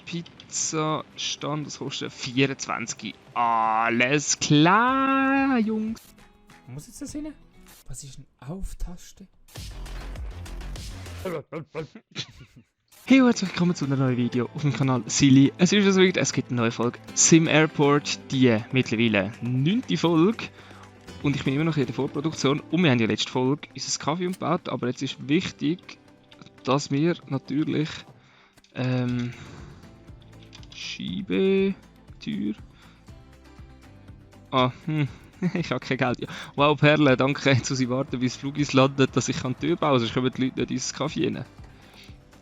Pizzastand, das kostet 24. Alles klar, Jungs. Wo muss jetzt das hin? Was ist eine Auf-Taste? Hey und herzlich willkommen zu einem neuen Video auf dem Kanal Silly. Es ist soweit, es gibt eine neue Folge Sim Airport, die mittlerweile 9. Folge. Und ich bin immer noch in der Vorproduktion und wir haben ja letzte Folge unser Kaffee umgebaut, aber jetzt ist wichtig, dass wir natürlich Schiebetür. Ich habe kein Geld. Ja. Wow, Perle, danke. Jetzt muss ich warten, bis das Flug landet, dass ich die Tür bauen kann, sonst kommen die Leute nicht ins Kaffee rein.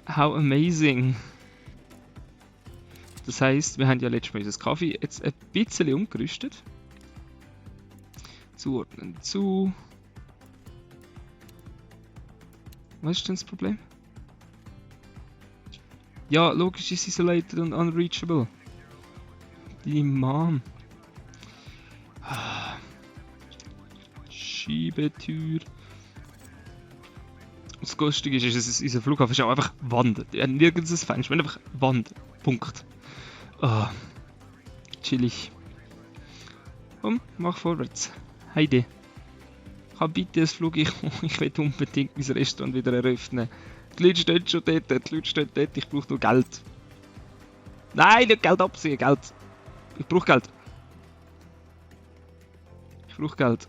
How amazing! Das heisst, wir haben ja letztes Mal unser Kaffee jetzt ein bisschen umgerüstet. Zuordnen zu. Was ist denn das Problem? Ja, logisch ist isolated und unreachable. Die Mom. Schiebetür. Das Lustige ist, unser Flughafen ist auch einfach Wand. Ja, nirgends ein Fenster, einfach Wand. Punkt. Oh. Chillig. Komm, mach vorwärts. Heide. Kann bitte das Flug, ich will unbedingt mein Restaurant wieder eröffnen. Die Leute stehen schon dort, ich brauche nur Geld. Nein, nicht Geld abziehen, Geld. Ich brauche Geld. Ich brauche Geld.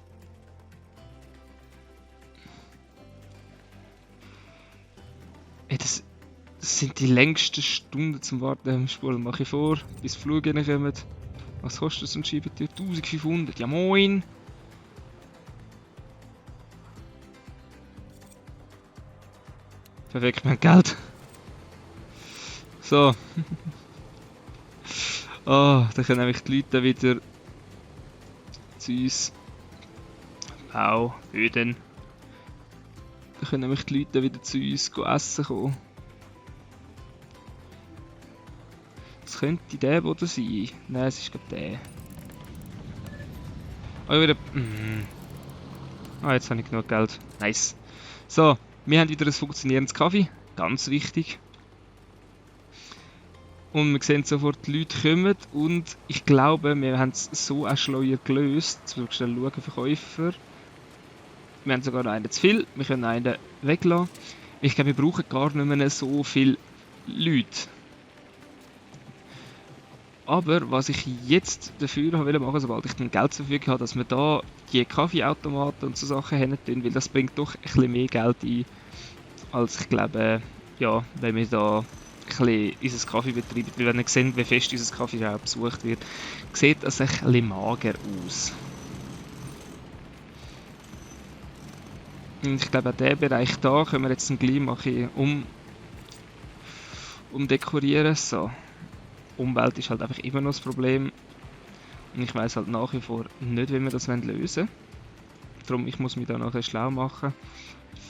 Ey, das sind die längsten Stunden zum Warten am Spulen. Mache ich vor, bis die Flüge reinkommen. Was kostet so ein Schiebetür? 1500. Ja moin! Perfekt, wir haben Geld. So. Oh, dann können nämlich die Leute wieder zu uns. Au, Böden. Dann können nämlich die Leute wieder zu uns essen kommen. Das könnte der Boden sein. Nein, es ist gerade der. Oh, wieder. Ah, jetzt habe ich genug Geld. Nice. So, wir haben wieder ein funktionierendes Kaffee. Ganz wichtig. Und wir sehen sofort, die Leute kommen. Und ich glaube, wir haben es so auch schleuer gelöst. Jetzt will ich schnell schauen, Verkäufer. Wir haben sogar noch einen zu viel. Wir können einen weglassen. Ich glaube, wir brauchen gar nicht mehr so viele Leute. Aber was ich jetzt dafür machen wollte, sobald ich dann Geld zur Verfügung habe, dass wir da die Kaffeeautomaten und so Sachen haben, weil das bringt doch ein bisschen mehr Geld ein, als ich glaube, ja, wenn wir da ein bisschen unser Kaffee betreiben. Weil wenn ihr seht, wie fest unser Kaffee auch besucht wird, sieht das ein bisschen mager aus. Und ich glaube, auch diesen Bereich da können wir jetzt gleich machen, umdekorieren. So. Umwelt ist halt einfach immer noch das Problem. Und ich weiss halt nach wie vor nicht, wie wir das lösen wollen. Darum, ich muss mich da nachher schlau machen.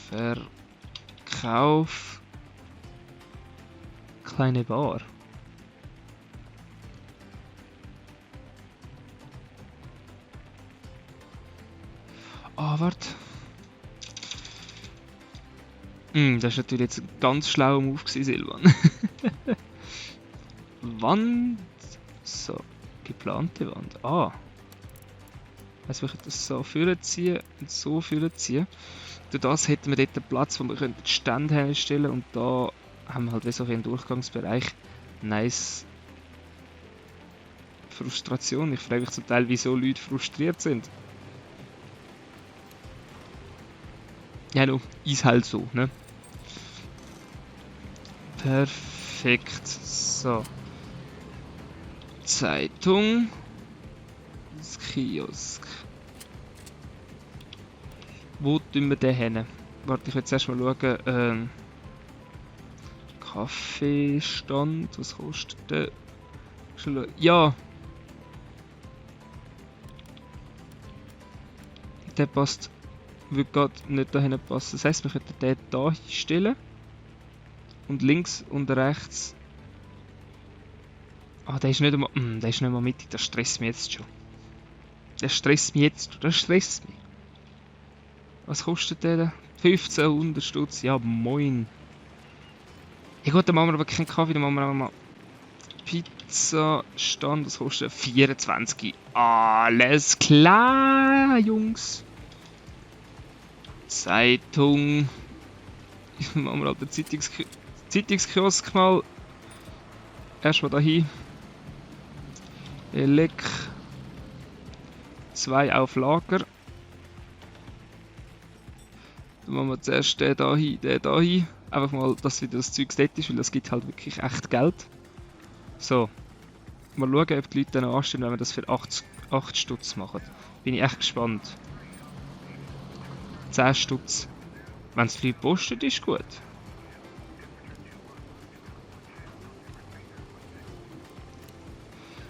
Verkauf. Kleine Bar. Warte. Das war natürlich jetzt ein ganz schlauer Move gewesen, Silvan. Wand. So, geplante Wand. Also wir können das so vorziehen und so vorziehen. Durch das hätten wir dort einen Platz, wo wir die Stände herstellen können. Und da haben wir halt wie so einen Durchgangsbereich. Nice. Frustration. Ich frage mich zum Teil, wieso Leute frustriert sind. Ja, no, ist halt so, ne? Perfekt. So. Zeitung. Das Kiosk. Wo tun wir den hin? Warte, ich will jetzt erstmal schauen. Kaffeestand. Was kostet der? Ja! Der passt. Würde gerade nicht dahin passen. Das heisst, wir könnten den hier hinstellen. Und links und rechts. Der ist nicht einmal mittig, das stresst mich jetzt schon. Das stresst mich. Was kostet der denn? 1500 Stutz, ja moin. Ja gut, dann machen wir aber keinen Kaffee, dann machen wir auch mal Pizza-Stand, das kostet 24. Alles klar, Jungs. Zeitung. Machen wir halt den Zeitungskiosk mal. Erstmal dahin. Elek. 2 auf Lager. Dann machen wir zuerst den da hin, den da hin. Einfach mal, dass wieder das Zeug dort ist, weil das gibt halt wirklich echt Geld. So. Mal schauen, ob die Leute dann anstehen, wenn wir das für 8 Stutz machen. Bin ich echt gespannt. 10 Stutz. Wenn es die Leute postet, ist gut.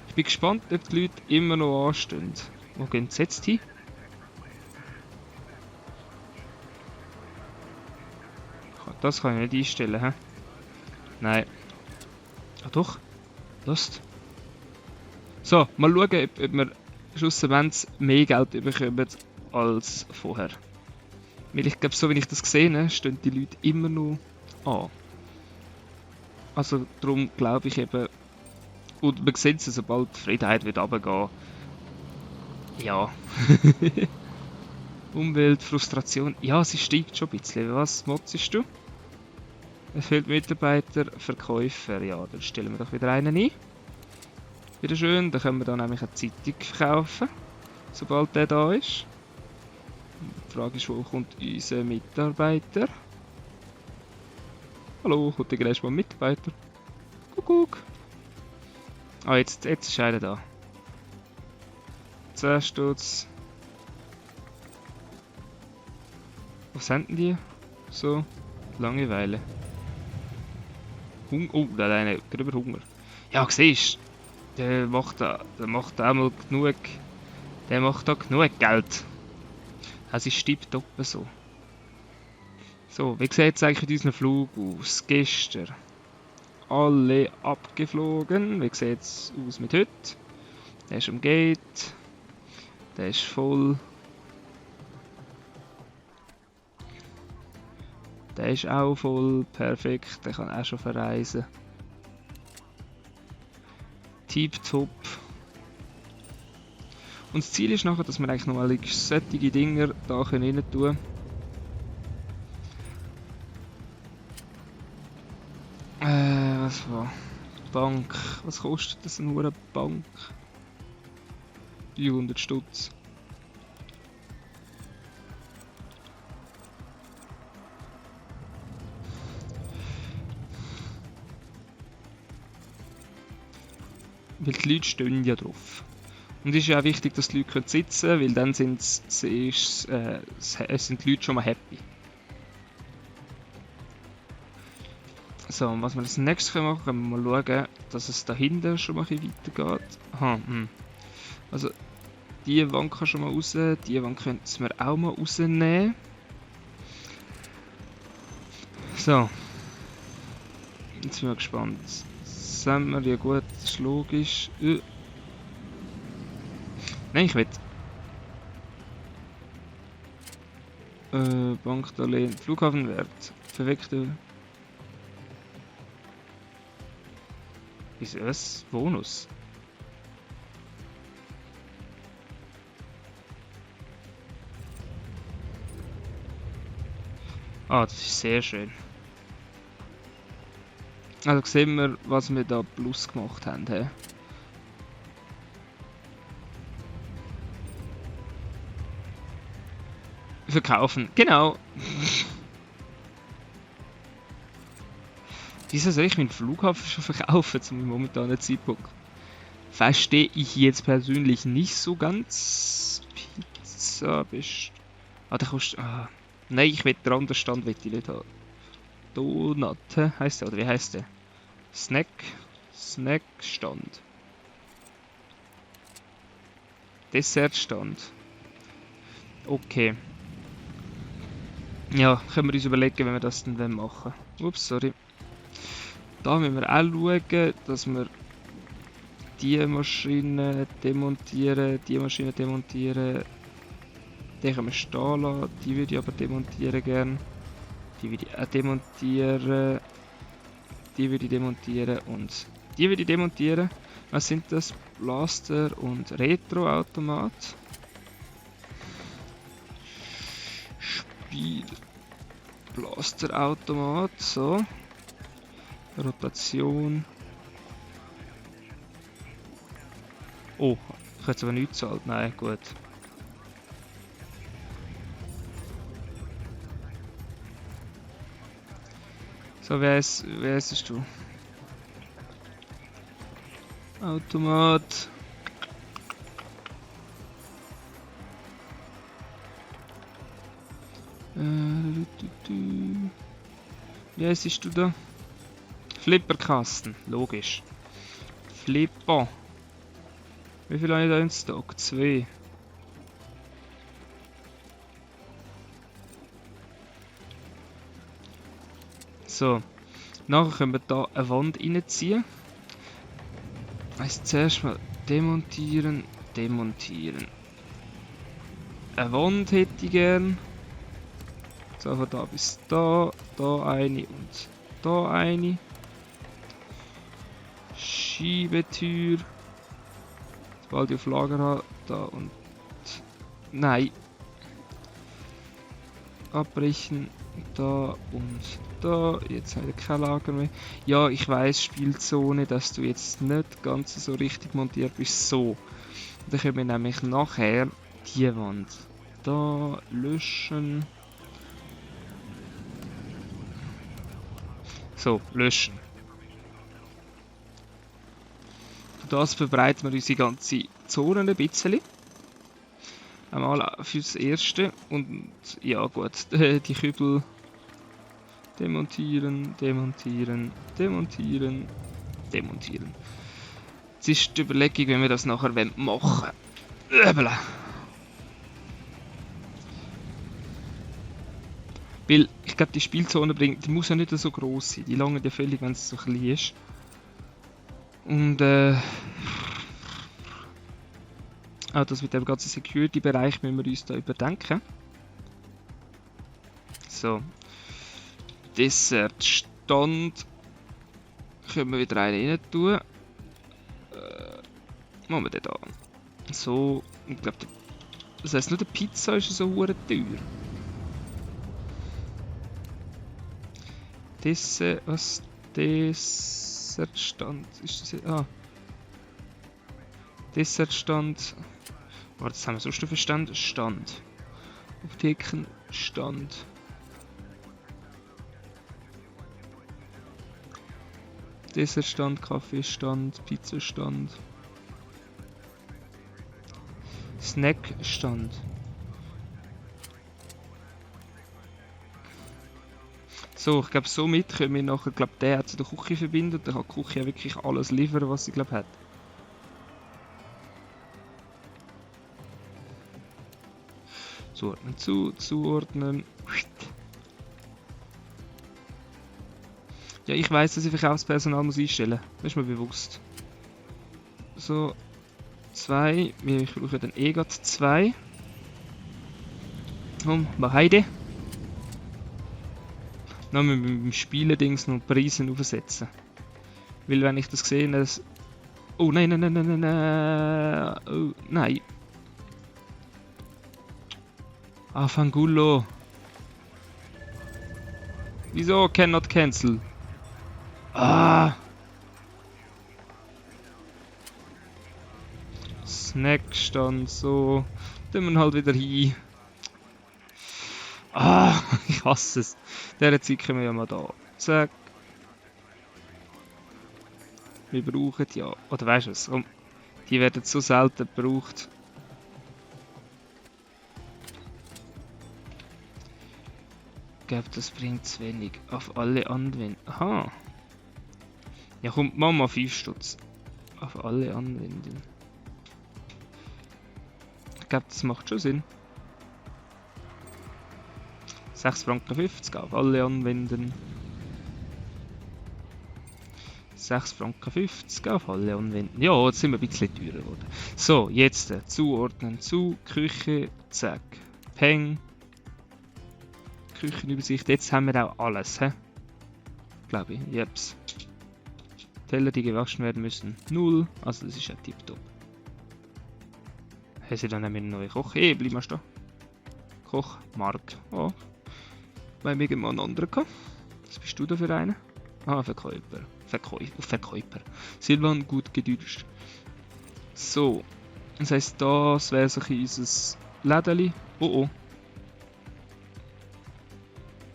Ich bin gespannt, ob die Leute immer noch anstehen. Wo gehen sie jetzt hin? Das kann ich nicht einstellen, hä? Nein. Ah doch. Lust. So, mal schauen, ob wir schlussendlich mehr Geld bekommen als vorher. Weil ich glaube, so wie ich das gesehen habe, stehen die Leute immer noch an. Also darum glaube ich eben... Und man sieht es, sobald die Freiheit wird runtergehen. Ja. Umweltfrustration. Ja, sie steigt schon ein bisschen. Was motzest du? Es fehlt Mitarbeiter, Verkäufer. Ja, dann stellen wir doch wieder einen ein. Wieder schön, dann können wir dann nämlich eine Zeitung verkaufen, sobald der da ist. Die Frage ist, wo kommt unser Mitarbeiter? Hallo, kommt der erstmal Mitarbeiter? Kuckuck. Ah, jetzt ist einer da. 10 Stutz. Was sind denn die? So, Langeweile. Oh, da hat einer drüber Hunger. Ja, siehst du, der macht auch mal genug. Der macht da genug Geld. Das ist tipptopp so. So, wie sieht es eigentlich mit unserem Flug aus? Gestern. Alle abgeflogen. Wie sieht es aus mit heute? Der ist am Gate. Der ist voll. Der ist auch voll. Perfekt. Der kann auch schon verreisen. Tipptopp. Und das Ziel ist nachher, dass wir eigentlich nochmal solche Dinger da rein tun. Was war? Bank. Was kostet das nur eine Bank? 300 Stutz. Weil die Leute stehen ja drauf. Und es ist ja auch wichtig, dass die Leute sitzen können, weil dann sind die Leute schon mal happy. So, und was wir als nächstes machen können wir mal schauen, dass es dahinter schon mal ein bisschen weitergeht. Aha, Also, die Wand kann schon mal raus, die Wand könnten wir auch mal rausnehmen. So. Jetzt bin ich gespannt. Sehen wir, ja gut, das ist logisch. Nein, ich will. Bankdarlehen, Flughafenwert, verweckte. Ist es Bonus? Ah, das ist sehr schön. Also sehen wir, was wir da plus gemacht haben. He? Verkaufen, genau. Wieso soll ich meinen Flughafen schon verkaufen zum momentanen Zeitpunkt? Verstehe ich jetzt persönlich nicht so ganz. Pizza bist. Ah, der kostet. Ah. Nein, ich will den anderen Stand will ich nicht haben. Donut heisst der, oder wie heisst der? Snackstand. Dessertstand. Okay. Ja, können wir uns überlegen, wenn wir das dann machen. Ups, sorry. Da müssen wir auch schauen, dass wir die Maschine demontieren, die Maschine demontieren. Die können wir stehen lassen, die würde ich aber demontieren gerne. Die würde ich auch demontieren. Die würde ich demontieren und Die würde ich demontieren. Was sind das? Blaster und Retro-Automat. Spiel. Blaster-Automat. So. Rotation. Oh, ich habe jetzt aber nichts gezahlt. Nein, gut. So, wer ist du? Automat. Wie heißt du da? Flipperkasten, logisch. Flipper. Wie viel habe ich da in Stock? 2. So. Nachher können wir da eine Wand reinziehen. Also zuerst mal demontieren, demontieren. Eine Wand hätte ich gern. So, von da bis da, da eine und da eine. Schiebetür. Sobald ich auf Lager habe, da und... Nein. Abbrechen, da und da. Jetzt habe ich kein Lager mehr. Ja, ich weiß, Spielzone, dass du jetzt nicht ganz so richtig montiert bist. So. Dann können wir nämlich nachher die Wand da löschen. So, löschen. Das verbreiten wir unsere ganze Zone ein bisschen. Einmal fürs Erste. Und ja gut, die Kübel demontieren, demontieren, demontieren, demontieren. Jetzt ist die Überlegung, wenn wir das nachher machen wollen. Weil ich glaube, die Spielzone die muss ja nicht so groß sein. Die lange ja völlig, wenn es so klein ist. Und auch das mit dem ganzen Security-Bereich müssen wir uns da überdenken. So. Dessertstand. Können wir wieder einen rein tun. Machen wir den da. So. Ich glaube, das heisst nur der Pizza ist so hure teuer. Was? Dessertstand. Ist das jetzt? Ah. Dessertstand. Warte, das haben wir sonst noch verstanden. Stand. Apothekenstand. Dessertstand, Kaffeestand, Pizzastand. Snackstand. So, ich glaube, somit können wir nachher, glaube der zu der Küche verbinden und dann kann die Küche wirklich alles liefern, was sie, glaube hat. Zuordnen, zuordnen. Ja, ich weiss, dass ich Verkaufspersonal muss einstellen muss. Das ist mir bewusst. So, 2. Wir brauchen dann eh gerade 2. Mach Heide. Dann müssen wir mit dem Spielen-Dings noch Preise aufsetzen. Weil wenn ich das sehe, dass... Oh nein, nein, nein, nein, nein, nein. Oh, nein. Ah, Fangullo. Wieso cannot cancel? Ah. Snackstand, so. Tun wir halt wieder hin. Ah, ich hasse es. Dieser Zeit können wir ja mal da. Zack. Wir brauchen ja. Oder weißt du was? Die werden so selten gebraucht. Ich glaube, das bringt zu wenig. Auf alle anwenden. Aha. Ja, komm, mach mal 5 Stutz. Auf alle anwenden. Ich glaube, das macht schon Sinn. 6,50 Franken auf alle anwenden. 6,50 Franken auf alle anwenden. Ja, jetzt sind wir ein bisschen teurer geworden. So, jetzt zuordnen zu Küche. Zack. Peng. Küchenübersicht. Jetzt haben wir auch alles, hä? Glaube ich. Jeps. Teller, die gewaschen werden müssen, 0. Also das ist ja tipptopp. Haben sie dann einen neuen Koch? Hey, bleib mal stehen. Koch, Mark. Oh. Wir haben irgendwann einen anderen gehabt. Was bist du da für einen? Ah, Verkäufer. Verkäufer. Silvan, gut gedünscht. So. Das heisst, das wäre so unser Lädeli. Oh oh.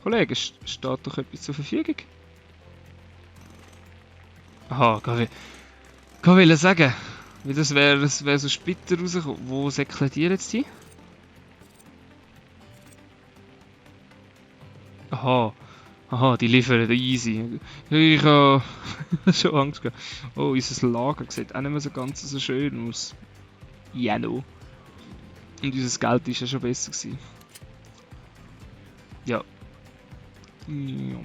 Kollege, steht doch etwas zur Verfügung? Aha, ich wollte sagen, wie das wäre so Splitter rausgekommen. Wo säckeln die jetzt hin? Aha, die liefern easy. Ich habe schon Angst gehabt. Oh, unser Lager sieht auch nicht mehr so ganz so schön aus. Ja, no. Und unser Geld war ja schon besser gewesen. Ja. Ja.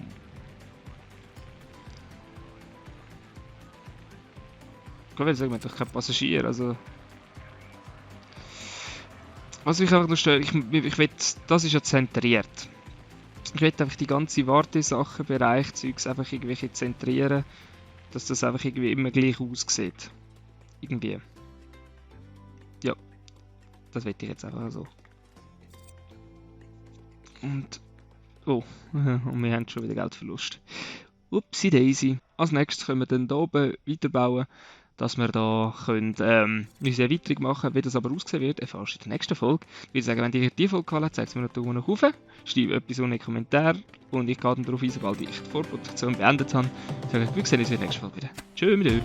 Ich will sagen, wir haben doch keinen Passagier, also... Was mich einfach noch stört, ich will, das ist ja zentriert. Ich will einfach die ganze Wartesachen, Bereich, Zeugs einfach irgendwie zentrieren, dass das einfach irgendwie immer gleich aussieht. Irgendwie. Ja. Das will ich jetzt einfach so. Und... Oh, und wir haben schon wieder Geldverlust. Upsi Daisy. Als nächstes können wir dann hier oben weiterbauen, dass wir da können, unsere Erweiterung machen können. Wie das aber aussehen wird, erfährst du in der nächsten Folge. Ich würde sagen, wenn dir die Folge gefallen hat, zeig es mir noch Daumen nach oben, schreib etwas unten in den Kommentaren und ich gehe dann darauf ein, sobald ich die Vorproduktion beendet habe. Ich sage, wir sehen uns in der nächsten Folge wieder. Tschö mit euch.